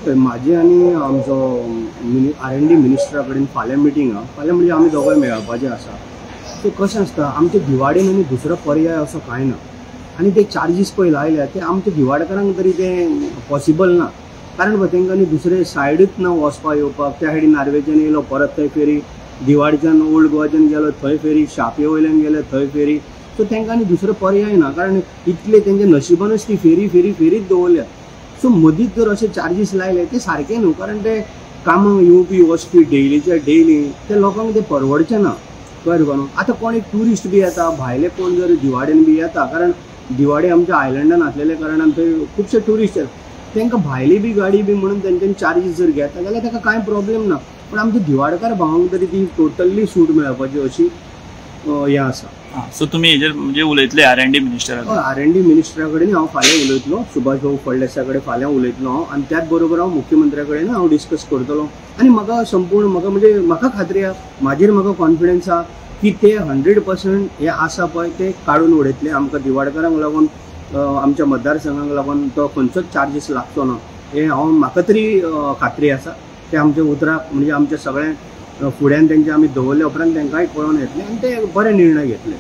म्हाजी आनी आमचो R&D मिनिस्टरा कडेन फाल्यां मिटींग आहा. फाल्यां म्हणजे आमी दोगांय मेळपाचें आसा. सो कशें आसता, आमच्या दिवाडेन आनी दुसरो पर्याय असो कांय ना आनी ते चार्जीस पळय लायल्या ते आमच्या दिवाडकारांक तरी ते पॉसिबल ना, कारण पळय तांकां न्ही दुसरे सायडूच ना वचपा येवपाक. त्या सायडीन नार्वेच्यान येयलो, परत थंय फेरी, दिवाडच्यान ओल्ड गोवाच्यान गेलो थंय फेरी, शापे वयल्यान गेले थंय फेरी. सो तांकां न्ही दुसरो पर्याय ना, कारण इतले तेंच्या नशिबानूच ती फेरी फेरी फेरीच दवरल्या. सो मदींच जर अशे चार्जीस लायले ते सारके न्हू, कारण ते कामाक येवपी वचपी डेलीच्या डेली ते लोकांक ते परवडचें ना. कळ्ळें तुका न्हू? आतां कोण एक ट्युरिस्ट बी येता, भायले कोण जर दिवाडेन बी येता, कारण दिवाडे आमच्या आयलंडान आसलेल्या कारणान थंय खुबशे ट्युरिस्ट येता, तांकां भायली बी गाडी बी म्हणून तेंच्यानी चार्जीस जर घेता जाल्यार ताका कांय प्रॉब्लेम ना, पण आमच्या दिवाडकार भावांक तरी ती टोटल्ली सूट मेळपाची अशी हें आसा. सो तुमी हेजेर म्हणजे उलयतले R&D मिनिस्टरा कडेन? R&D मिनिस्टरा कडेन हांव फाल्यां उलयतलो, सुभाष भाऊ फळदेसाय कडेन फाल्यां उलयतलो हांव, आनी त्याच बरोबर हांव मुख्यमंत्र्या कडेन हांव डिस्कस करतलो. आनी म्हाका संपूर्ण म्हाका म्हणजे म्हाका खात्री आहा, म्हाजेर म्हाका कॉन्फिडन्स आहा की ते 100% हे आसा पळय ते काडून उडयतले. आमकां दिवाडकारांक लागून, आमच्या मतदारसंघाक लागून तो खंयचोच चार्जीस लागचो ना, हें हांव म्हाका तरी खात्री आसा. ते आमच्या उतराक म्हणजे आमच्या सगळ्या फुड्यान तेंचे आमी दवरले उपरांत तांकांय कळोन येतलें आनी ते बरे निर्णय घेतले.